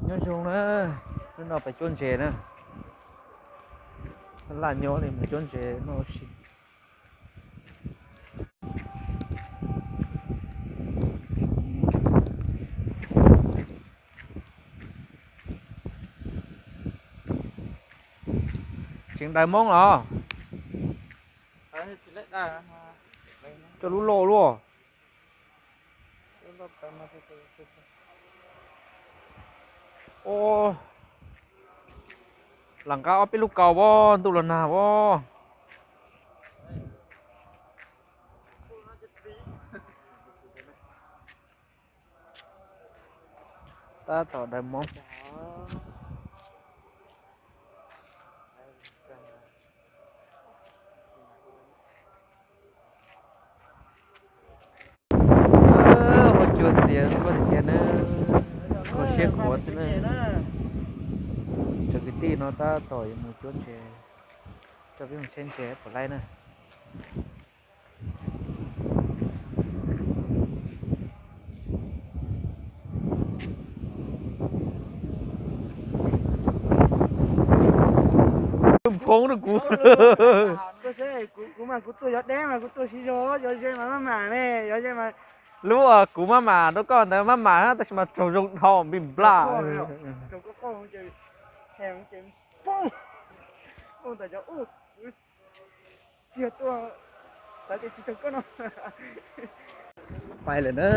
Nyob zoo na, hnub no peb cuab ntses na. Laj nyob li mus cuab ntses noj ua si. Tseem daws moob los? Coj lub loj luaj. Lam nqa ob peb lub kaus as, ntuj los nag as. Tab tom daws moob. Huab cua txias ntuj tiag tiag na, kho siab khuav xwb na. Cov kwv tij no tab tom yuav mus cuab ntses, coj peb mus tsheb ntses puas laib na. Poob rau kuv. Kuv mas kuv tuaj yog deb mas kuv tuaj siv zog, yog ze mas maj mam ne, yog ze mas. Lub kuv maj mam rau koj ntawd maj mam tab sis mas raug zoo dhau npij nplaj. Pais lawm na.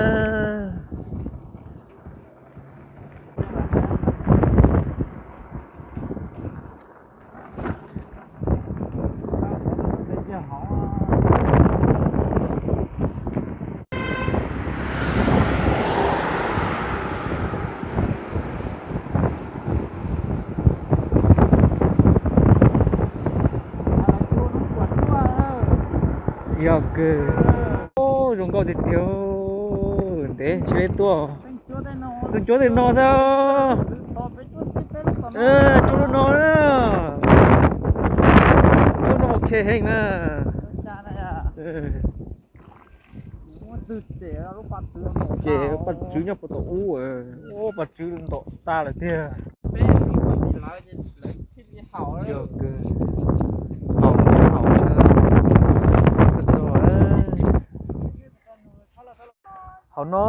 Yog kawg. Zoo nkauj tiag tiag. Ntev sib tuaj. Tus cuab tej no xwb. Cuab lub no na. Lub no ok heev na. Ces paj tswv nyob puag tom ub, paj tswv ntom tag lawm tiag. Hauv no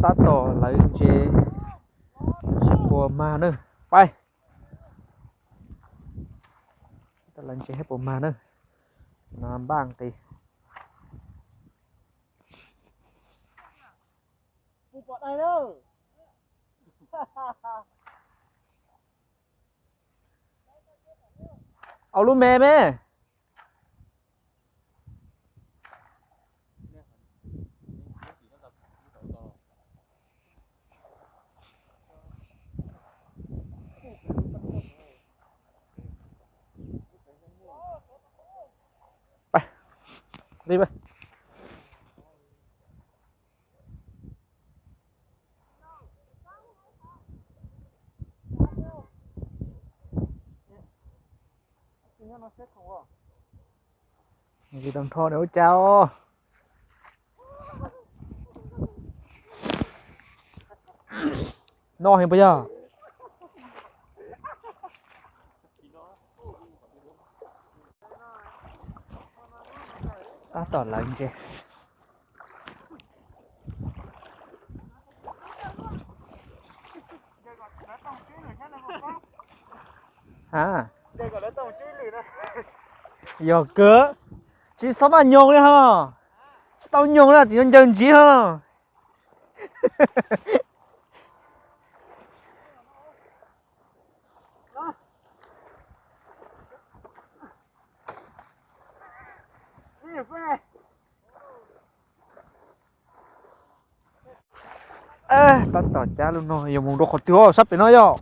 tab tom lawv ntses, seb puas mag na. Pais, lawv ntses seb puas mag na. No npaj nqis. Au lub me me. Pais, li pais. Tsis tau nrho nws ua cas os. No heev puas yog? Tab tom lawv ntses. Ha, yog kawg. Tsis txhob maj nyoog li ho. Tsis tau nyoog na, tsis ncaws ntsiv ho. Tab tom cab lub no yuav mus rau qhov twg os, sab pem no yom.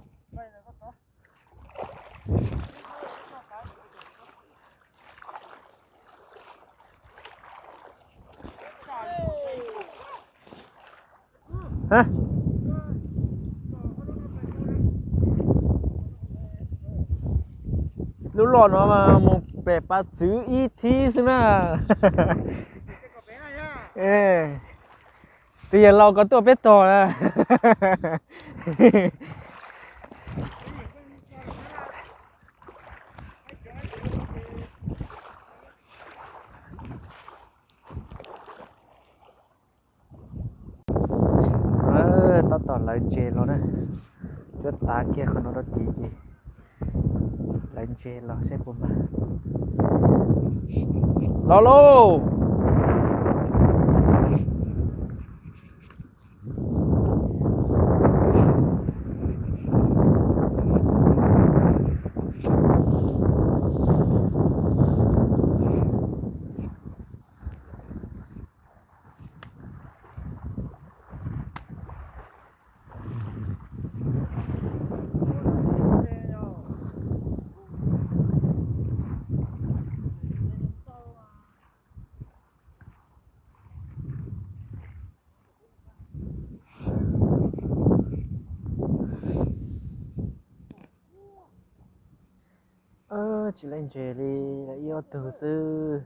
Lub loj no mas mus pem Paj Tswv ib thib xwb na. Tus yawg laus ko tuaj peb tog na. Ntses los na, cuab tav kiag qhov no rau tid ces lawv ntses los seb puas mag. Los lauj. Tsis laib ntses li, ib ob tug xwb.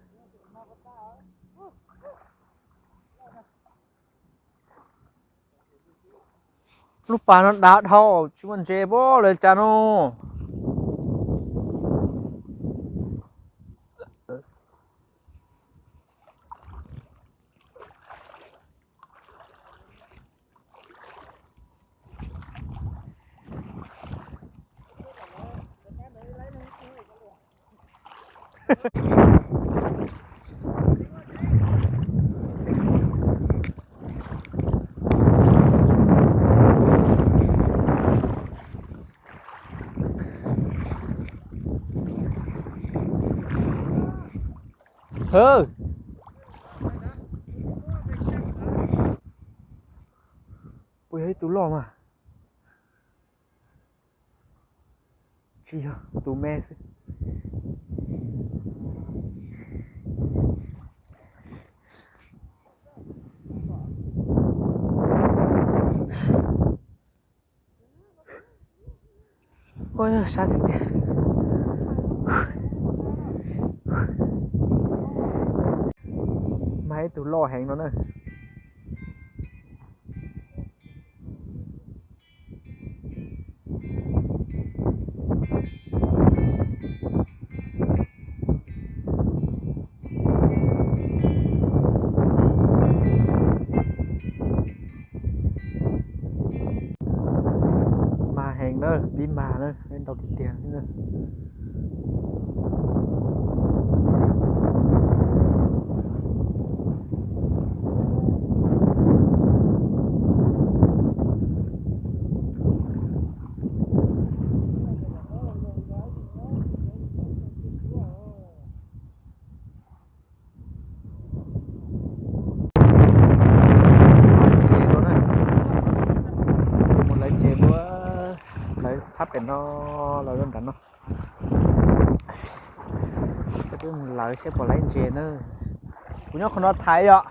Lub pas no dav dhau, tsis muaj ntses pob lawv cas no. Puas yog ib tug loj mas? Tsis yog, tus me xwb. Ua sab tiag tiag. Mag ib tug loj heev no na. Mag heev na, pib mag na, ntau tiag tiag na. Mus lawv ntses ua, lawv thab pem no, lawv nram no. Lawv seb puas laib ntses na. Kuv nyob qhov no thaiv yom.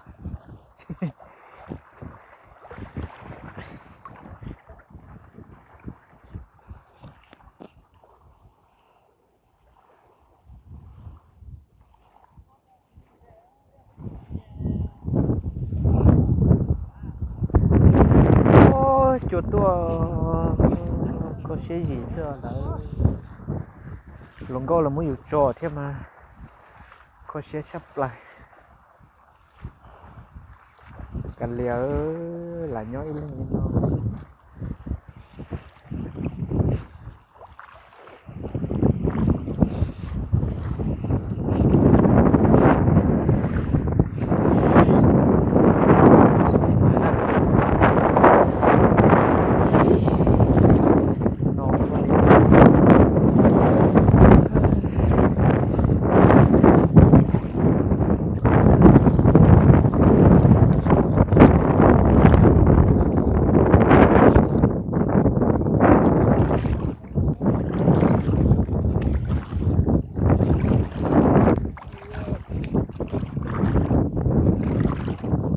Cua tuaj, kho siab yim xwb lawm. Hluas nkauj los muab yus tso thiab mas kho siab tshaj plaws. Kav liam, lam nyob ib leeg li no.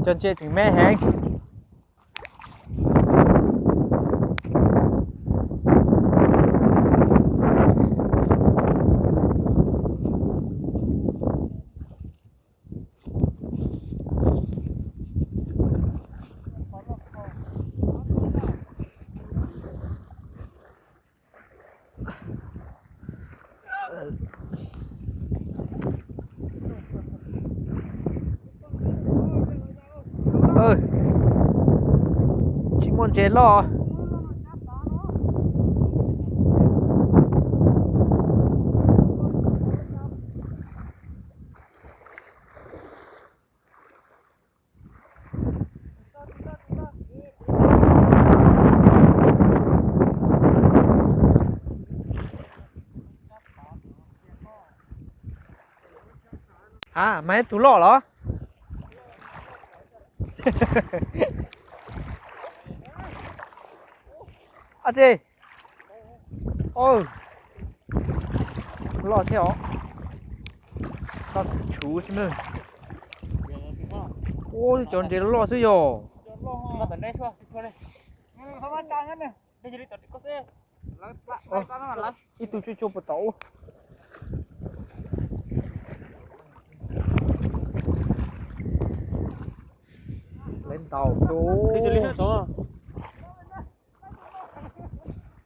Cov ntses tseem me heev. Tsis muaj ntses loj. A, mas tus loj los? A, tsis, loj thiab os. Tsuv xwb na. Ua cov ntses loj xwb yog. Ib tug cuaj cuaj puas tau ua. Lawv ntaus.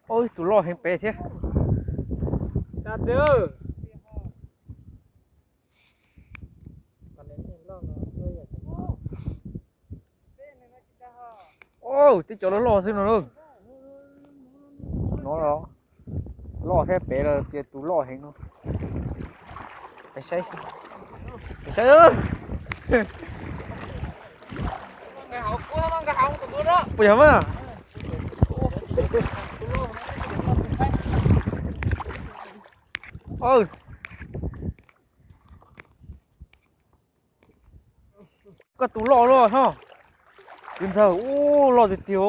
Ib tug loj heev pem thiab. Twb cov loj loj xwb no. No loj thiab, pem los tias tus loj heev no. Peb saib, peb saib. Puas yog mas? Koj tus loj loj ho. Tus ntxawg ub, loj tiag tiag.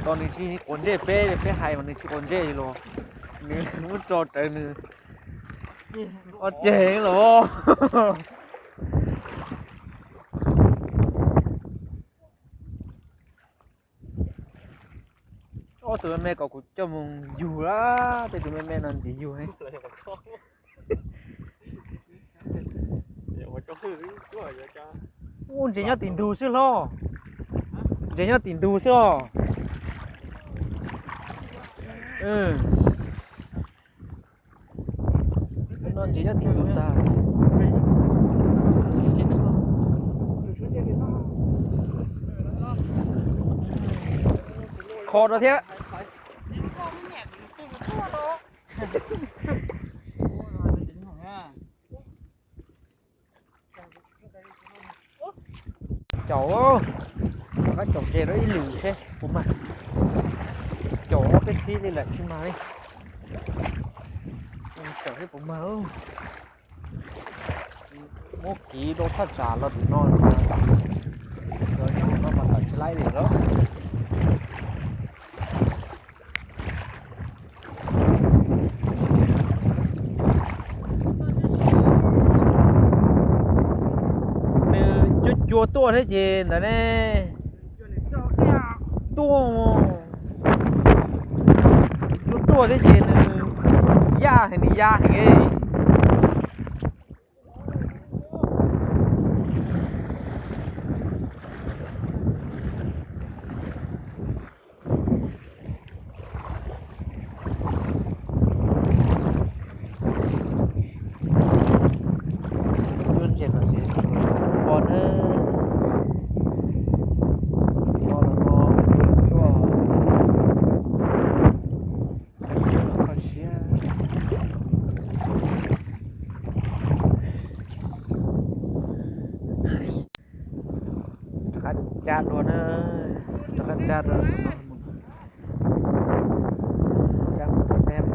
Tos nws tsis quav ntsej peb, peb hais mas nws tsis quav ntsej los nws muab tso rawv nws. Ob ceg los. Ob tug me me kom kuv coj mus yug lawm, tej tus me me no ntxim yug heev. Ub, ntses nyob tim ntug xwb hlob. Ntses nyob tim ntug xwb os. No ntses nyob tim ntug tag. Kho rau thiab. Caum, rov qab caum ntses rau ib lwm seb puas mag. Caum ob peb thib li lawm tsis mag li. Caum seb puas mag. Muab kiv rau thaj tsam los tim no, no mas tawm tsis laib li lawm. Nws cuab cua tuaj thiab ces ntawd ne. Tuaj, cuab tuaj thiab ces nws yaj heev, nws ya heev. Cuab ntses no xwb, xub pov na. Pov los no, cuab, kho siab. Rov qab tsa dua na, rov qab tsa dua. Tsa mus rau peb.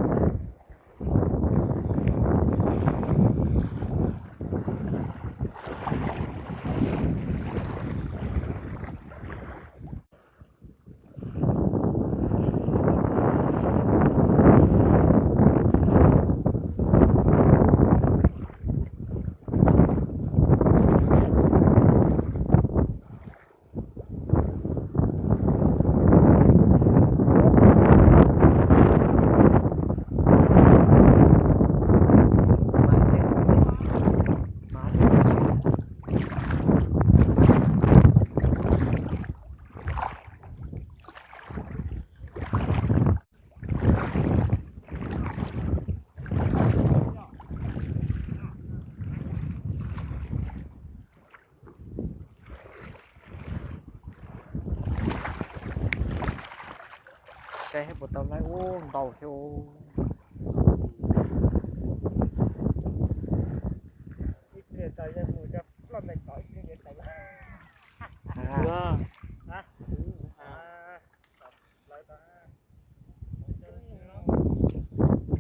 Saib puas tau laib ub, ntau thiab.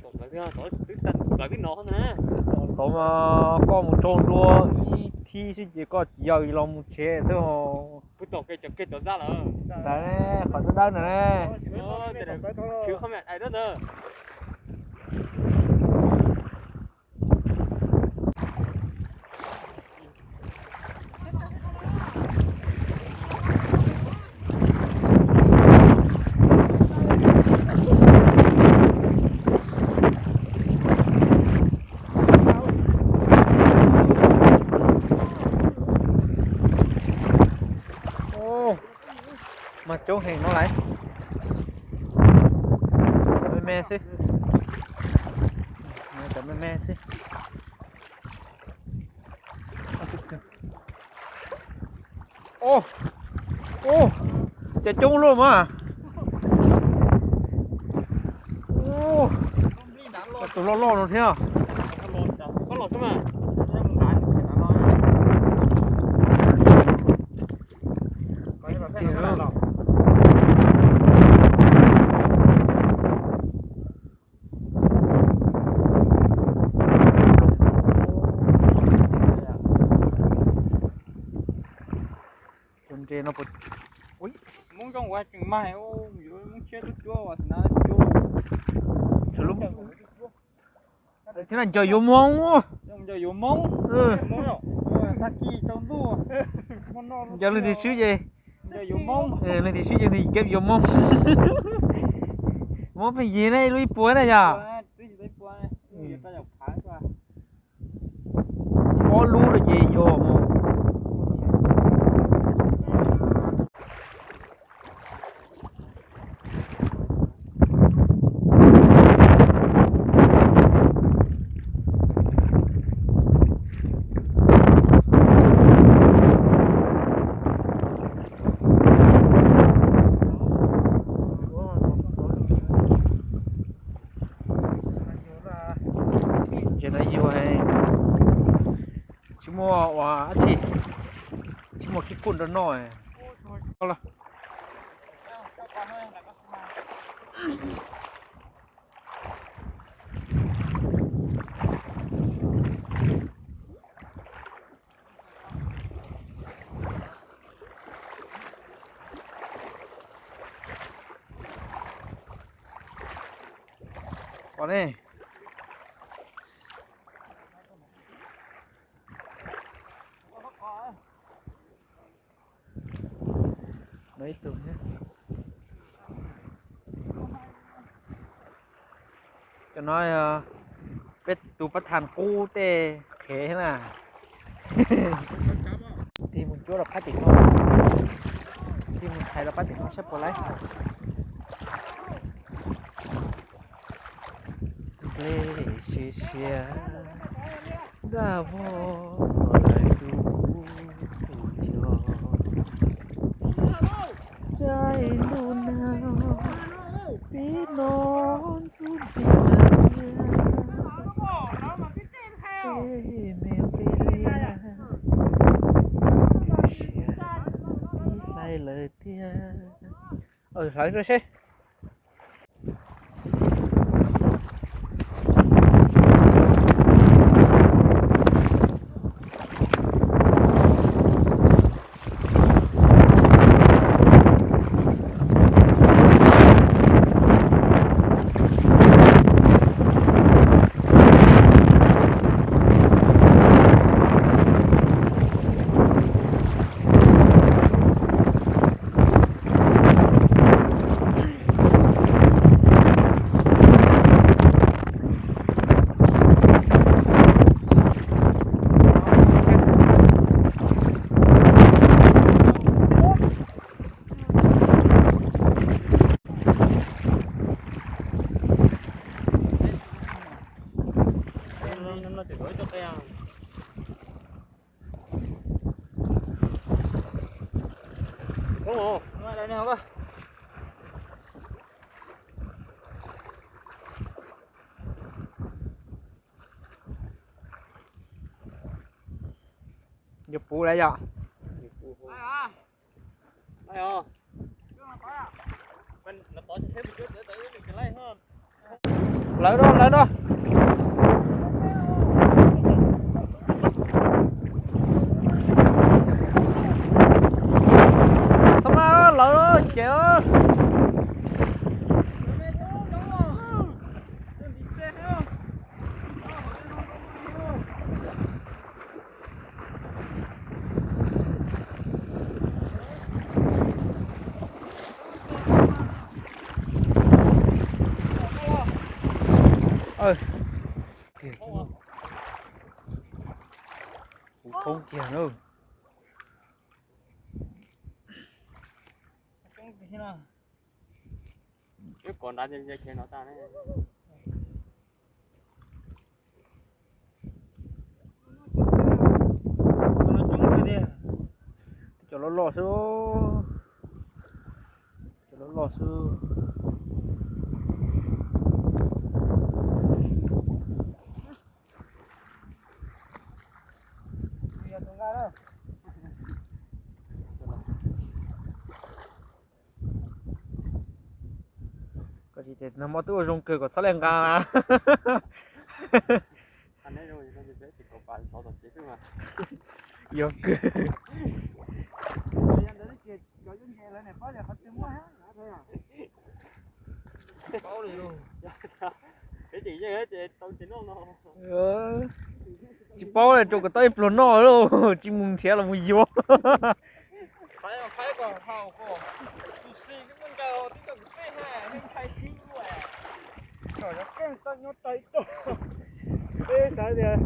Tom lawv twb tag. Thaum koj mus rau ntua ib thib xwb ces koj tsis yog los mus tsev xwb. Ntawd, qhov dawb dawb na. Mas coob heev no lawm. Me me xwb. Cov me me xwb. Ub, ub, cas coob luaj mas. Ub, tus loj loj no thiab. Cov ntses no puas, Hmoob zoo ua tseem mag, Hmoob tshiab cuab cuab, Hmoob tshiab cuab. Thiab no ncaws yuav Hmoob. Ncaws leej twg swb ces, leej twg swb ces nws keb yuav Hmoob. Hmoob pheej yig na, ib lub ib puas na yog. Ob lub no ces yog mus. Ntses no yug, tsis muaj ua dab tsi, tsis muaj khib kuj nrog noj. Pom ne. Ib tug thiab. Cov no peb tus pab tham qub tej qhev thiab na. Tig mus cuab rau qab tim no, tig mus thaiv rau qab tim no saib puas laib. Nplej siav siav, npaj vog lawv rub tus cog. Caij ntuj nag, tib no ntxub ntxhi lawm tiag, tej me peb liaj, siav ib hlais lawm tiag. Hlawv rau seb. Yuav puv lawm yom? Lawv no, lawv no. Tiag, kuv thoob kiag na. Cov loj loj xwb, cov loj loj xwb. Koj tsis tias nag hmo twb ua zoo kawg kom txhob li nqa. Yog kawg. Tsis paub li, rau kom tau ib pluag noj lauj, tsis mus nrhiav los mus yuav. Peb xav tias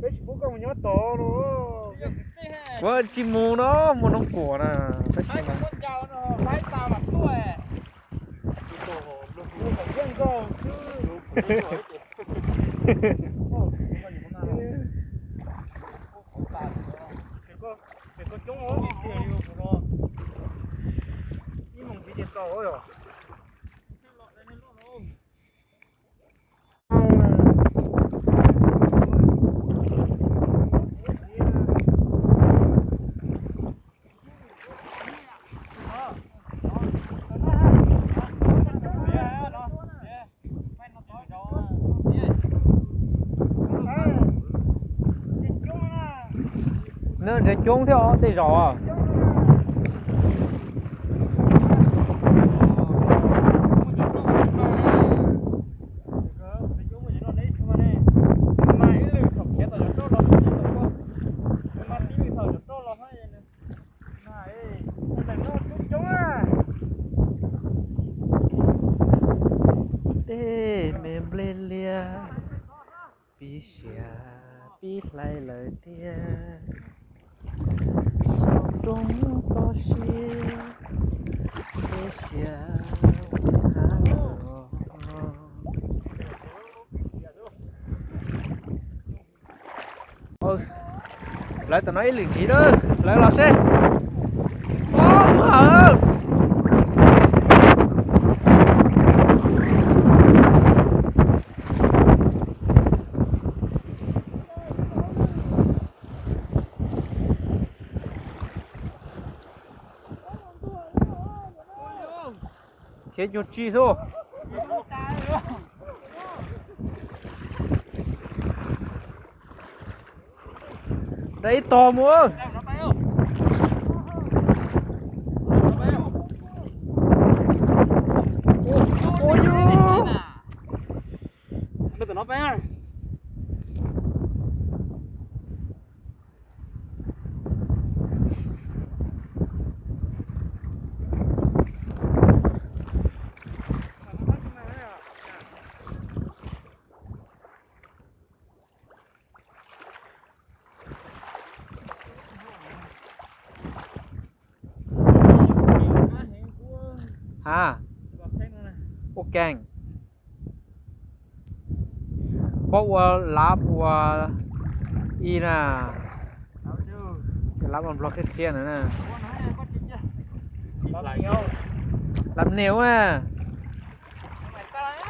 peb tsis pub koj mus nyob tod no. Kuv tsis mus no, mus Noo Kuam na. Tab sis mas Nws nrhiav coob thiab os, tej zaum. Tej me nplej liab, pib siav pib hlais lawm tiag. Xov tooj toj siab, peb siav hab los. Lawv tam no ib lwm ntxiv na, lawv los seb. Ob, mag. Khiav nyuag tsi xwb. Dai ib tog mus. Ua yus. Ha, ua keeg. Paub ua lab ua i na. Lab ua Nplog qhia qhia na. Lab niag ua.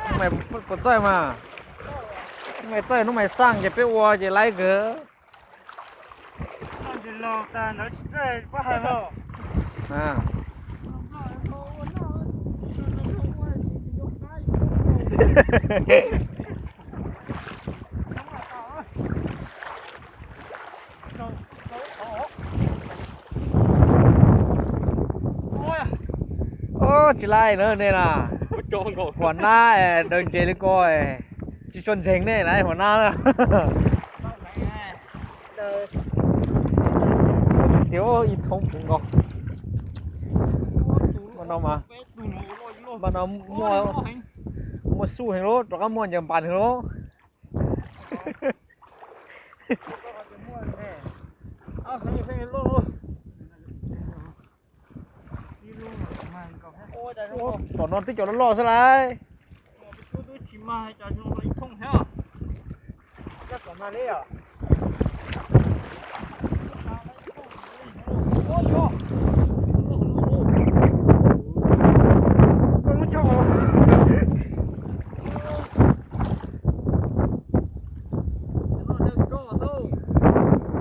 Hnub mais puas txawj mas? Hnub mais txawj, hnub mais xaj ces peb ua ces laib kawg. Tsis laib na nej na. Huas nab daws ntses li ko, tsis tshua ntseeg nej na huas nab na. Tias ib thoob puv nkaus. Npaj no mas, npaj no muaj xuj heev lauj, rov qab muaj ncaws npas heev lauj. Tom no twb cov loj loj xwb lawm.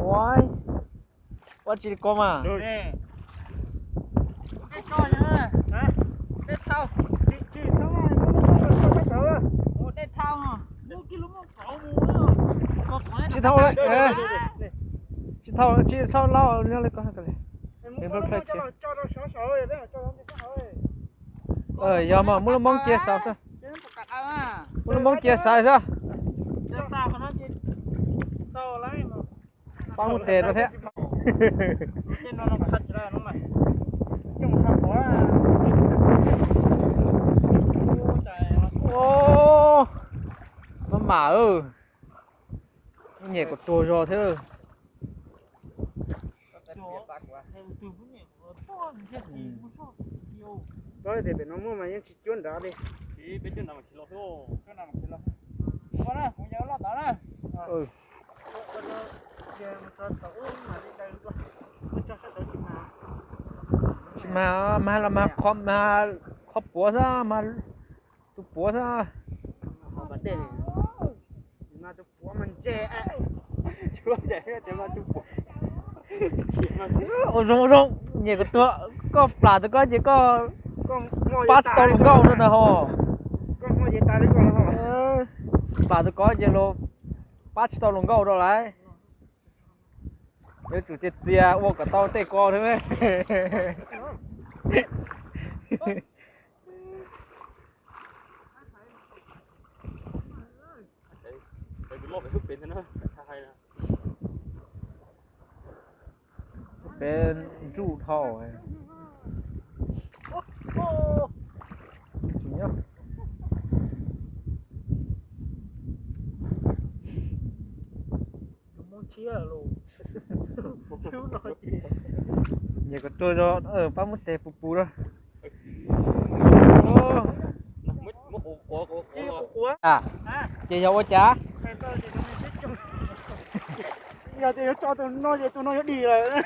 Ua, ua tsis li ko mas. Tsis tau, tsis tau, tsis tau laub li ko. Yog mas muab lub moob cia xav xwb. Muab lub moob cia xav xwb. Pab mus tes rau thiab. Maj mam, nyem kom tuag zog thiab. Peb tias pem no muaj mas yeej tsis cuab nrad li. Tsis mas, mas los mas qhov, mas qhov puav xwb, mas tus puav xwb. Ua zoo ua zoo, nyem kom tuag, koj plam tau koj ces koj pab tsis tau hluas nkauj rau ntag ho. Plam tau koj ces los pab tsis tau hluas nkauj rau lawm. Yuav tsum txias txias ua kom tau tej ko thiab. Peb ntsuj dhau. Nyem kom tuag zog, pab muab tes puv puv rau. Ces yog ua cas? Yog tias yuav tso tus no ces tus no yuav dim lawm.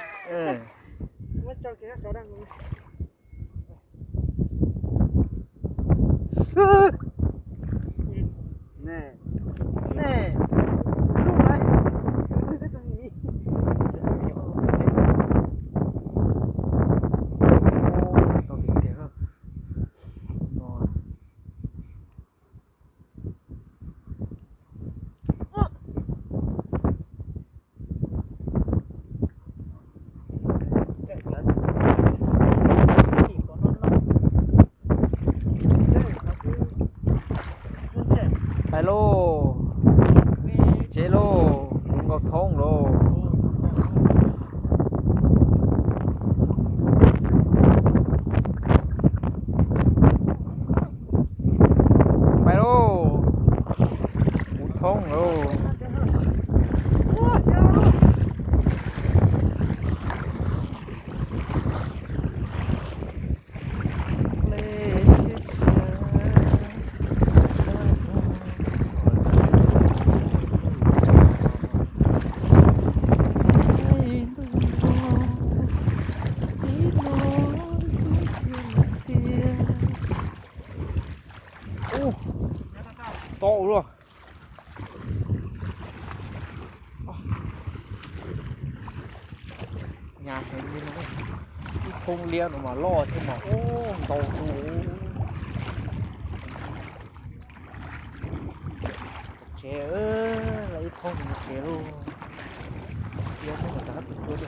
Pais lauj, tsev lauj, zoo nkauj thoob lauj. Pais lauj, kuv thoob lauj. Ub, tau luaj. Nyab heev li no, ib thoob liab no mas loj thiab mas ub ntau tus. Tsev, ib thoob mus tsev lauj. Liab thiab mas rov qab tus cuab li.